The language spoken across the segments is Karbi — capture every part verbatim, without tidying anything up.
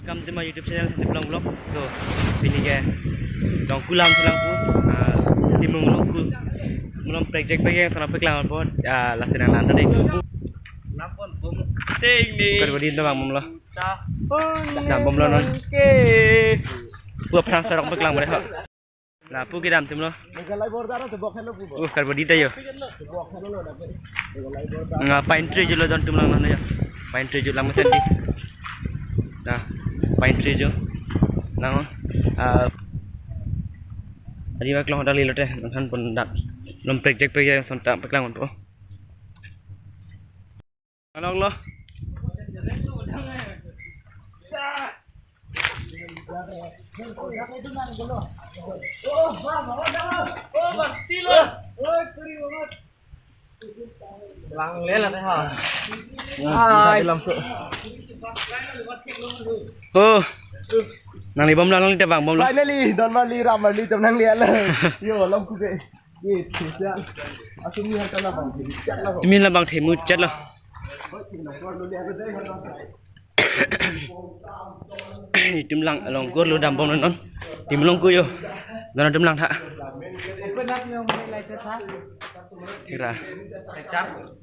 Welcome to my YouTube channel, Diplong Vlog. So, pini ke Longku alam si lang pu, ah, Timung Longku, Timung Longku project pagi yang sana peklang po, ah, lasi nang lantai dei. Lapon bom ting ni. Karbadi ta vang bomlo. Dambomlo non. Oke. Pu aphrang sarong peklang bore ho. Lapu kedam atumlo. Meghalaya border atubok helo pu. Uh, karbadi ta yo. Tubok helo lo dapat. Meghalaya border. Nga pine tree julo don atum lang na yo. Pine tree julang mesen dei. Nah, pine tree ju. Lang, ah, adi mak long dali lote, nanghan pon dak. Lom project project son ta peklang pon po. Along lo. Lang lela teh ha. Hai. Oh. Nangli bomlo, nangli ta vang bomlo. Finally, don mali ram mali tem nangli ala. Yo, Longku ke. Ye, thisa. Asumi ha kana bang thisa. Tumi labang themu chat lo. Itum lang along gor lo dambomlo non. Timung Longku yo. Don atum lang tha. Kira.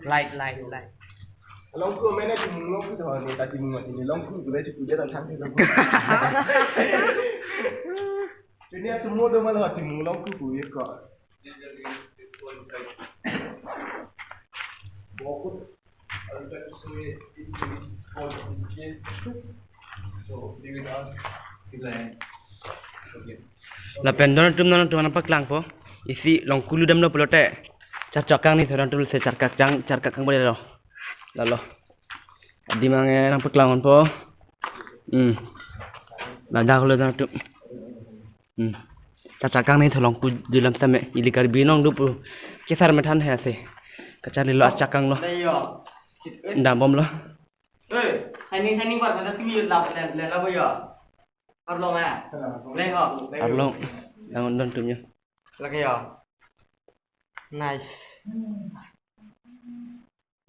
Light, light, light. Longku mene Timung Longku to ni ta Timung mati ni Longku kure cukup dia tentang kita. Ini aku mau dong malah Timung Longku ku ye ko. Bokut. I'll try to show you this, this is called this game. So be with us till the end. Okay. Lapen don atum nangtum nangpaklang po. Isi Longku ludam lo pulote. Charchak kangni tho don atum se charchak kang, charchak kang boleh lo. Lalo. Adi mang nangpaklang po. Hmm. Ladak lo don atum. Hmm. Charchak kangni tho Longku julam same ili Karbi nong dupu. Kesar methan hai ase. Kacharli lo achak kanglo. Dambomlo. Eh, sani sani bar mana tumi la la la boyo. Arlong ah. Leng ho. Arlong. Nang don atum yo. Lagi yo. Nice.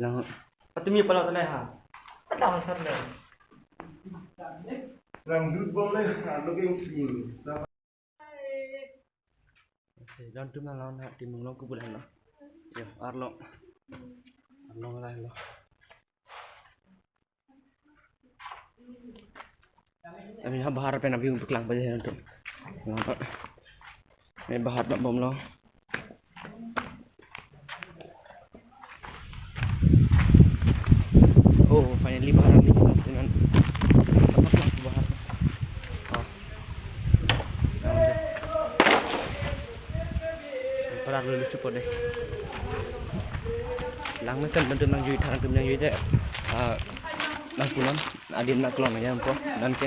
Lang. Atumi pala tane ha. Ada hasar le. Rang dut bom le, anu geng ping. Don atum nang lawan ha Timung Longku pulang lo. Yo, arlong. Arlong lah lo. Kami ha bahar pen abhi untuk lang baje atum. Napa? Ini bahar dambomlo. Oh, finally bahar ni sini dengan apa lah bahar. Oh. Para lulus support dei. Lang mesen tentu nangjui thang tum nangjui dei. Ah, nangpunon adim nangklong nangpo nanke.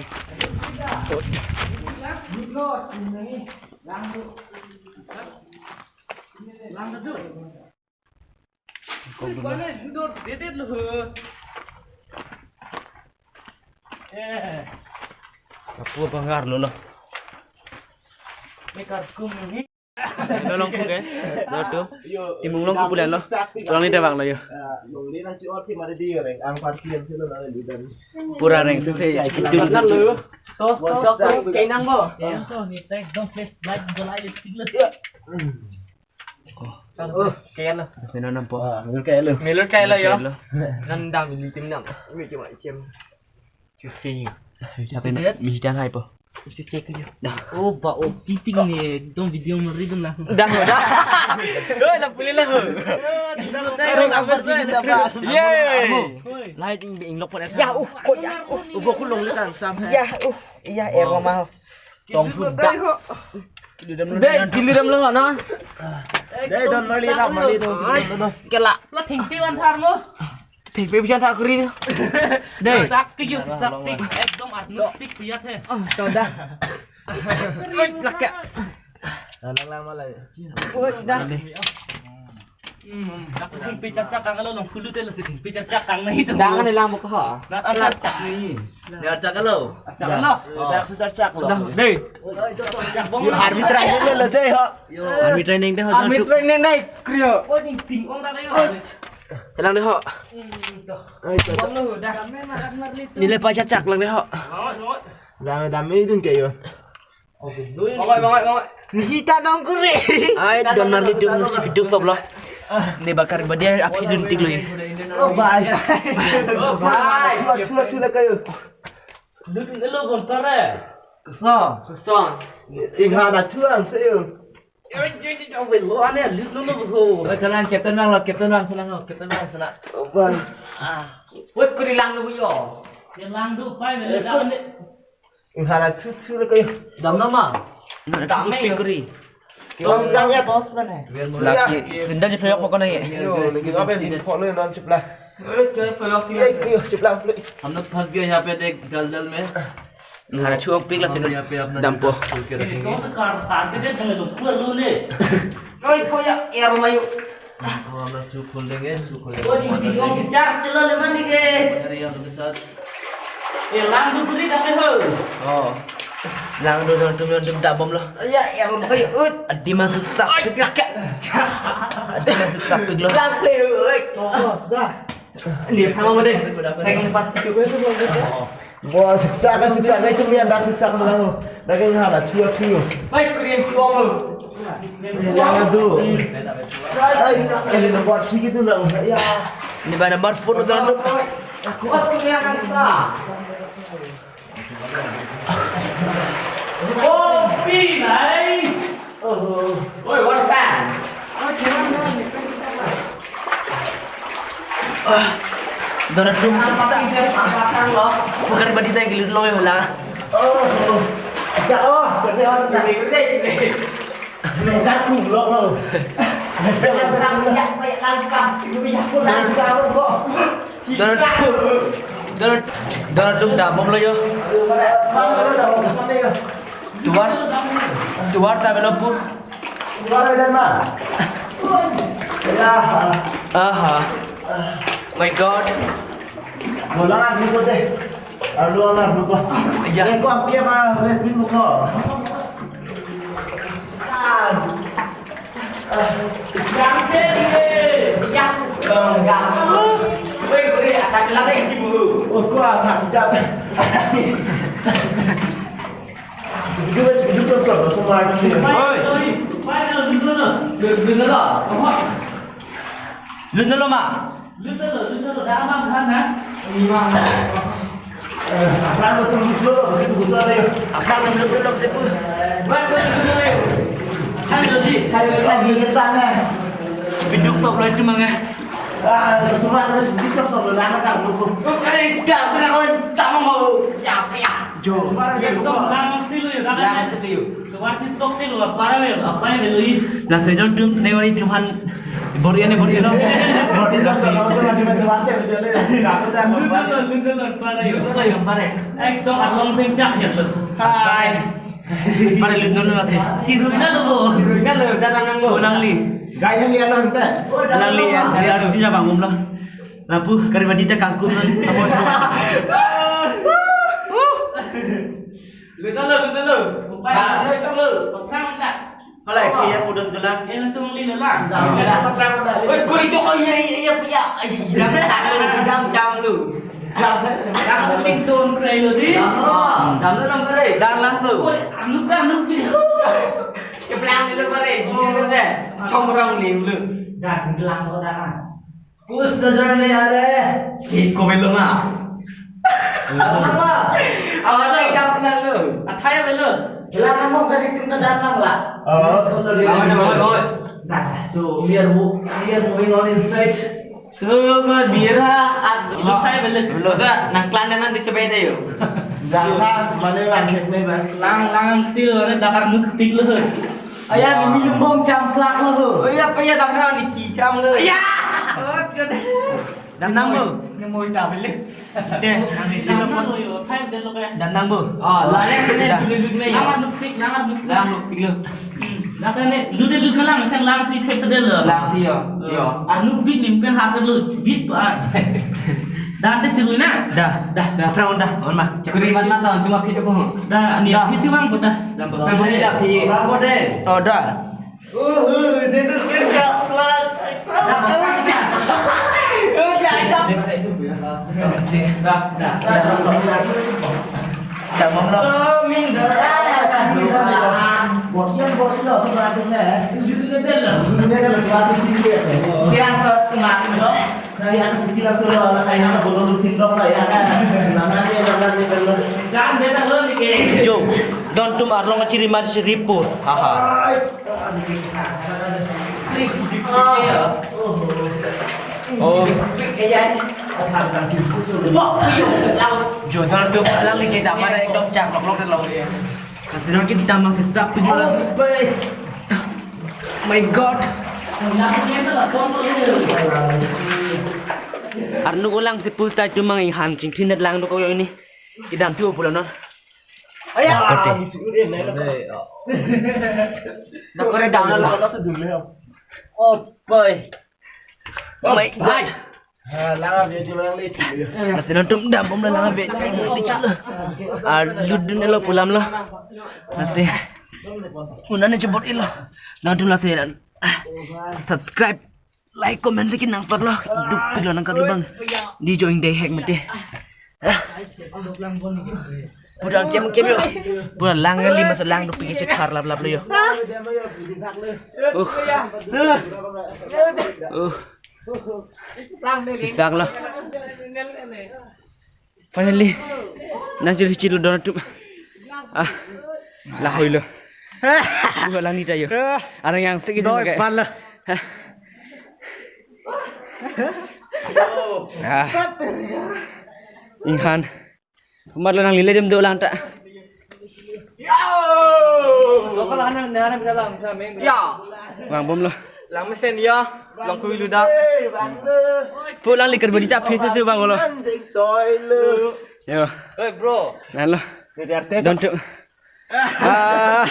Kong dun. Kapu bang arlo lo. Mekar kum ni. Lo Longku ke? Lo tu. Timung Longku pulang lo. Pulang ni tebak lo yo. Pura reng sese. Tos tos kainang bo. Yang so ni tek dong please like dolai lipstick lo. Oh, kaya lo. Sino nampo. Melur kaya lo. Melur kaya lo yo. Nandang di tim nang. Mi cuma cem. Cuci. Apa ini? Mihdan hai po. Cuci ke yo. Dah. Oh, ba oh titing ni dong video meri dong lah. Dah, dah. Oh, lampu lila ho. Dah, dah, dah. Ye. Light ing ing lok pada. Ya, uh, kok ya. Uh, ubo kulong le kangsam. Ya, uh, iya, ero mah. Tong pun dah. Dei, kilir dam lo na. Dei, don mali ram mali dong. Kela. La thengpi wan thar mo. Thengpi bijan thar kuri. Dei. Sakti yo, sakti. Ekdom artistik piyat he. Oh, to dah. Oi, lake. Nang lama lah. Oi, dah. Hmm, dak thengpi charchak kang lo, Longku lo te lasi thengpi charchak kang nahi to. Dak kan lang mo ko ha. Dak charchak nahi. Charchak lo. Charchak lo. Dak charchak lo. Dah, dei. Charchak bom. Army training lo dei ho. Army training dei ho. Army training dei, krio. Oh, ding ding ong dak dei. Lang dei ho. Ai, to, to. Nilai pa chachak lang dei ho. Dame, dame idun kayo. Bangoi, bangoi, bangoi. Nihita nongkuri. Ai, don marli dun si piduk sop lo. Ne bakar badia aphi dun tik lo. Oh, bhai. Oh, bhai. Chula, chula, chula kayo. Dun elo bon pare. Kosong. Kosong. Inghan achuang se yo. Oi, oi, oi, oi, lo ane, lut lo lo ho. Oi, selang, Captain Wang lo, Captain Wang, selang lo, Captain Wang, selang. Oh, bhai. Ah. Oi, kuri lang lo yo. Ya lang do, pai, me lang ne. Inghan achu chu lo kayo. Dam nama? Inghan achu kuri. Boss, dam ya, boss, mana? Laki, sendal je peyok pokok na ye. Yo, lagi apa yang diimpor lo non chipla. Oi, choi peyok. Eh, yo, chipla, chipla. हम लोग फंस गए यहाँ पे, देख, दलदल में। Inghan achu ok pik la sinu. हम यहाँ पे अपना dampo. जूता खोल के रखेंगे। तो कार, कार के देख, मैं तो पूरा लो ले। Oi, ko ya, ya, Romayo. तो हम लोग शू खोल देंगे, शू खोल देंगे, Oi, घुमा कर video देंगे। Charge चला ले मानी के। इधर ही हम लोग के साथ। Ye, lang do kuri dame ho. Oh. Lang do, don atum, don atum dam bom lo. Ya, ya, Romayo, ut. Adi masuk sak. Oi, ya, ya. Adi masuk sak pik lo. Lang play, oi. Oh, sudah. Ni phang mo de. Phang pat tu. Bo siksa ka siksa na kimi anda siksa ka lang. Na ka hala chu chu. Bai krim chu mo. Yang tu. Ai, ini nomor tiga tu lang. Ya. Ini pada nomor phone tu. Aku aku yang sa. Kopi nai. Oh. Oi, what a fan. Ah, don atum. Pukar badi tai gilut lo yo la. Oh. Sa oh, kerja orang tak. Nunggu aku lo. Langkam ya, langkam. Ini aku langkam kok. Don, don, don atum dam bom lo yo. Tovar, tovar ta belo pu. Tovar ada ma? Ya. Aha. My God. Bolang aku ko de. Alu anak buka. Ya. Eh, ko apa ma? Bin buka. Ah. Oi. Lun dolo ma. Lun dolo, lun dolo, dak abang khan na. Aphrang lo tum dolo, kasi tu gusa deh. Aphrang lo tum dolo, kasi pu. Buat buat lun dolo. Hai lo ji, hai lo ji, hai lo ji. Piduk sop lo itu mangga. Ah, semua ada piduk sop sop lo, lama kan lu. Kok ada dak pernah on sama mau. Ya, ya. Jo. Lang si lo yo, lang si lo yo. Tovar si stok si lo, para lo, apa ya lo i. Lang si jo tum ne wari tum han. Bor-i ne bor-i lo. Bor-i sop sop lo, sop lo di tovar si lo jale. Lun dolo, lun dolo, para yo. Lun dolo yo, para. Ekdom along sing chak ya lo. Hai. Para lun dolo lo si. Chirui na lo bo. Chirui na lo, dak nang bo. Nangli. Gai thang ya lo hempe. Nangli ya, nangli si jabang um lo. Lapu kari badi ta kangkung non. Lun dolo, lun dolo. Bang, lun dolo. Phrang dah. Halai, kaya pudon jelang. Yang tung li lelang. Dah, dah, phrang dah. Oi, kuri jok, oh, iya, iya, iya, iya. Ai, dam cham lu, dam cham lu. Jam, eh? Dah, ting ton krai lu di. Dam, dam lu, dam krai. Dam las lu. Oi, anu ka, anu ki. Cheplang lu krai. Ini lu deh. Chomrong lim lu. Dah, gelang kau dah. Kus nazar nahi aa raha hai. Ki ko belo ma? Apa? Awal ni kam lang lo. Athaya belo. Hilang kamu dari tim terdampak lah. Oh. Sekolah dari Bawa, bawa, bawa. Nah, so we are mo-, we are moving on inside. So good, mira at. Ilo athaya belo. Belo. Dah, nang klan dan nanti coba deh yuk. Jangan, mana yang cek nih, Bang? Lang, lang sil, ada dakar muktik lo. Aya, nimi lumbong cham plak lo ho. Oh, iya, apa ya, dakra ni ti cham lo. Aya! Oh, kena. Dam nang bo. Nemu ita beli. Deh, nang ita. Dam nang bo yo, time deh lo kaya. Dam nang bo. Oh, la le, le, dah. Dulu, dulu, dulu, ya. Nama nukpik, nama nukpik. Nama nukpik lo. Hmm, nang kane, lu deh, lu kalang, sang lang si thek sedel lo. Lang si yo, yo. Ah, nukpik ni pen hak lo, bit ba. Dah, deh, curu na. Dah, dah, dah. Pernah dah, on ma. Kuri man man tang, cuma pit aku. Dah, ni, dah. Ni si bang, dah. Dah, dah. Dah, dah. Oh, dah. Oh, dia tu kerja plus. Biasa semangat dong. Dari atas sekilas sudah anak ayah anak bodoh lu TikTok lah ya kan. Nangan dia, nangan dia, nangan. Jangan dia tak lo ni ke. Jo, don tum arlong aciri mar si ripur. Haha. Oh. Jo, don tum alang lagi damar ekdom chak lok lok lo. Kasi lagi damar siksa pintu. My God. Arnuk ulang si pulta cuma inghan chingthin lang dok yo ini. Kedam tu pulo non. Ayah. Kote. Oh boy. Oh my God. Lasi non tum dambom la lang ave. Ar ludun elo pulam lo. Lasi. Unan ni jebot elo. Non tum lasi subscribe, like, comment si kenangsot lo. Duk pilo nang kadu bang. Di join dei hek mati. Pura kem kem yo. Pura lang lima selang duk pigi chethar lap lap lo yo. Uh. Uh. Isang lo. Finally, nang chil chil don tum. Ah, lahoi lo. Buka lang ni tayo. Arang yang segi doi dong kayak pan lo. Ah, inghan. Kumat lo nang lile dem do lang ta. Yo. Lokal anak nara bisa lang bisa main. Ya. Bang bom lo. Lang mesen ya. Lang kui luda. Pulang likar bodi ta phis tu bang lo. Yo. Hey bro. Nan lo. Don tum. Ah.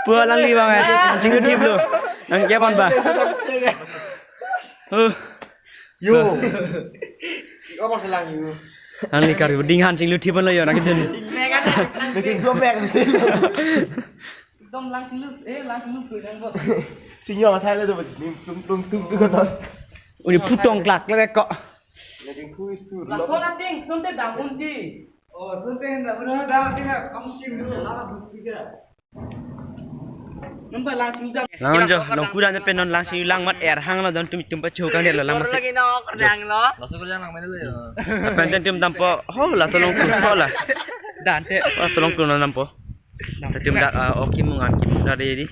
Pulang li bang eh. Chinglu tip lo. Nang kya bang ba? Uh. Yo. Apa selang yo? Nang likar bodi inghan chinglu tip lo yo nang kedun. Bikin gua back sih. Dom lang chinglu, eh, lang chinglu pui nang bo. Sinyo thai le do ni tum tum tum tum ko. Uni putong klak le ko. Lagi kui sur. Lason ating, son te dang unti. Oh, son te dang unti na, dang unti na, kamu chinglu, lama bukti ke. Nampak lang chinglu dang. Lang jo, long kuda ne pen non lang chinglu lang mat er hang lo don tum tum pa chu kang de lo lang masih. Lagi no, kerdang lo. Laso kerdang lang mana lo yo. Apa enten tum dampo, ho, laso long kuda ho la. Dante. Laso long kuda dampo. Lasi tum dak, ah, ok kemung an kemung dak dei.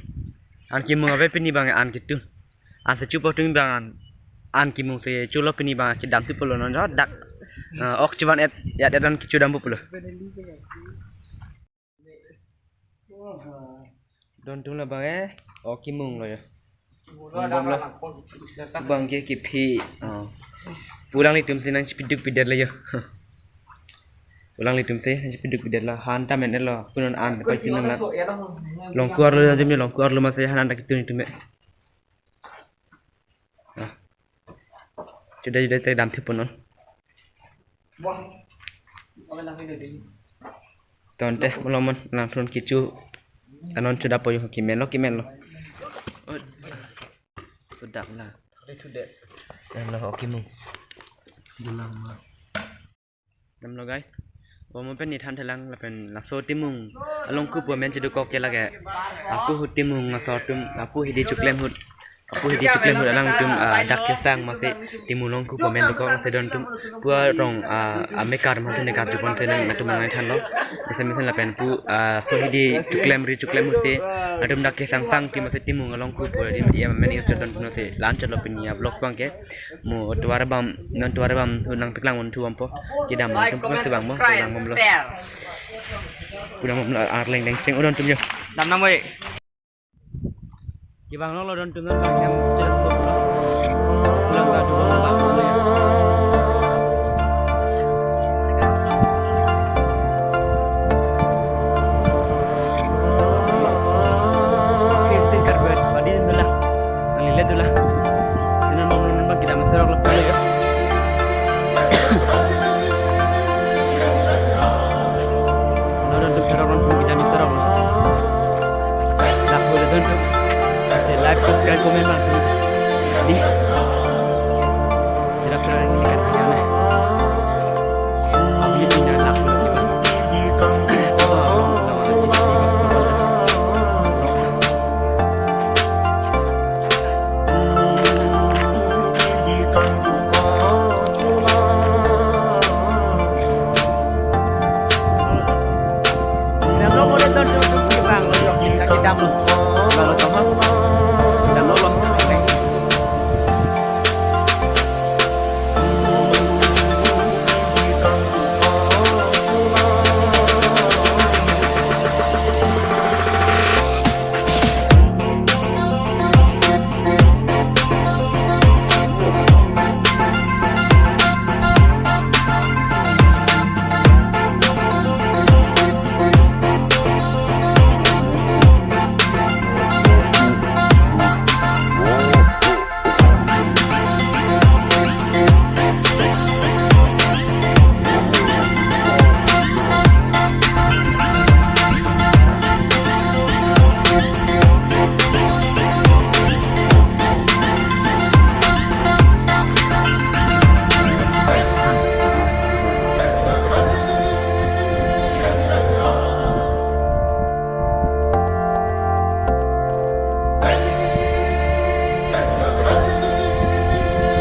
An kemung ave pini bang an ketu. An si chupo tum bang an. An kemung si chulo pini bang kedam tu pulo non jo dak. Ah, ok chevan et yat yat an kechu dampo pulo. Don tum la bang eh. Ok kemung lo yo. Bang bom lo. Bang ke kephi. Oh. Pulang litum si nang chipiduk pidet lo yo. Pulang litum si nang chipiduk pidet lo. Han ta men lo. Punon an pa tin nang la. Long kuar lo jim long kuar lo masih han an ta kitu ni tum eh. Ah. Sudah sudah cek dam thipon non. Wah. Oke, lang video ding. Tonte, malomon, langthun kechu. Anon sudah poyo kimen lo, kimen lo. Sudah na. Sudah. Nan lo, oke mung. Dulang ma. Nam lo guys. Bom pen ni than thelang lapen laso timung. Along ku po men chedukok ke lage. Aku hu timung laso tum, aku hidi chuklem hut. Apu hidi chuklem hut alang tum, ah, dak kesang masih timung along ku po men dukok lasi don tum. Pua rong, ah, amekar masih nekar chupon si nang atum nang than lo. Mesen mesen lapen pu, ah, so hidi chuklem ri chuklem hut si atum dak kesang sang tim masih timung along ku po di ya men ir chodon tum si lan chot lo pini ya vlog bang ke. Mo tuar bam non tuar bam hu nang piklang un thu bam po. Kedam atum pu si bang mo lang bom lo. Kudam bom lo arleng deng cheng udon tum yo. Dam nam wei. Kevang lo lo don tum non bang hem chedan ko pulo. Pulang ka dua bang pulo ya. Oke, singkat buat. Badi dula. Nang lile dula. Sinan mau nang bang kita masuk lo pulo ya. Lo don tum serok lo kita ni serok lo. Dah boleh don tum. Komen bang. Di. Sila sila ini kan punya nih. Abis ini anak. Sila lo boleh don don don bang. Kita mau.